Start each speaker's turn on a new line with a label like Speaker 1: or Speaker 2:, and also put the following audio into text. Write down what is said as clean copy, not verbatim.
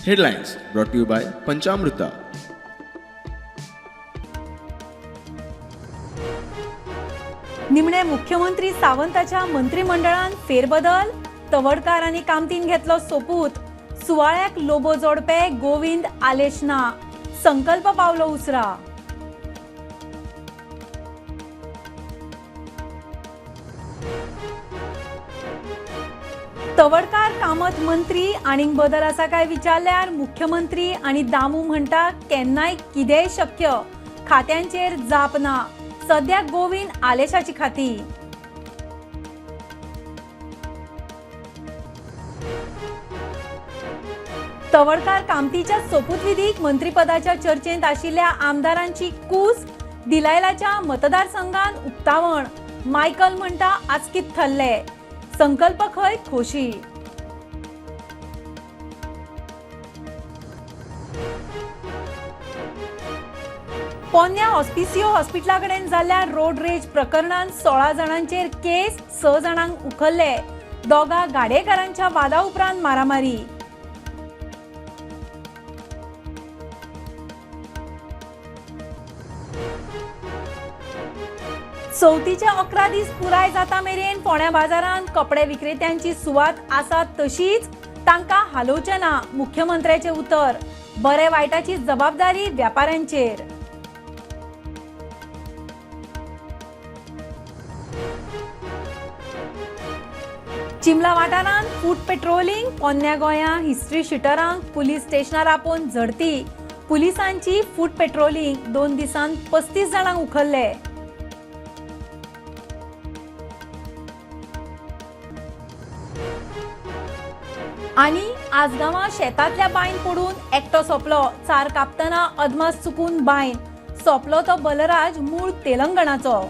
Speaker 1: Headlines brought to you by Panchamruta.
Speaker 2: निमणे मुख्यमंत्री सावंताच्या मंत्रिमंडळान फेरबदल. तवडकार आनी कामतीन घेतलो सोपूत. सुवाळ्याक लोबो जोडपे गोविंद आलेश ना. संकल्प पावलो उसरा. तवडकार कामत मंत्री आनीक बदल आसा काय विचारल्यार मुख्यमंत्री आनी दामू म्हणटा केन्नाय कितेंय शक्य. खात्यांचेर जाप ना. सद्या गोविंद आलेशाची खाती. तवडकार कामतीच्या सोपूतविधीक मंत्रीपदाच्या चर्चेंत आशिल्ल्या आमदारांची कूस. दिलायलाच्या मतदारसंघान उक्तावण. मायकल म्हणटा आचकीत थल्ले. संकल्प खंय खोशी. पोन्न्या हॉस्पिसियो हॉस्पिटला कडेन जाल्ल्या रोड रेज प्रकरणांत 16 जाणांचेर केस, 6 जाणांक उखल्ले. दोगा गाडेकारांच्या वादा उपरांत मारामारी. चवथीचे 11 दीस पुराय जाता मेरेन फोंड्या बाजारांत कपडे विक्रेत्यांची सुवात आसा तशीच, तांकां हालोवचें ना, मुख्यमंत्र्याचें उतर. बरे वायटाची जबाबदारी व्यापाऱ्यांचेर. चिमला वाठारांत फूट पेट्रोलिंग. पोन्न्या गोंया हिस्ट्री शिटरांक पुलीस स्टेशनार आपोवन झडती. पुलिसांची फूट पेट्रोलिंग. 2 दिसांत 35 जाणांक उखल्ले. आनी आजगांवां शेतांतल्या बांयन पडून एकटो सोंपलो. चार कापतना अदमास चुकून बांयन सोंपलो तो बलराज, मूळ तेलंगणाचो.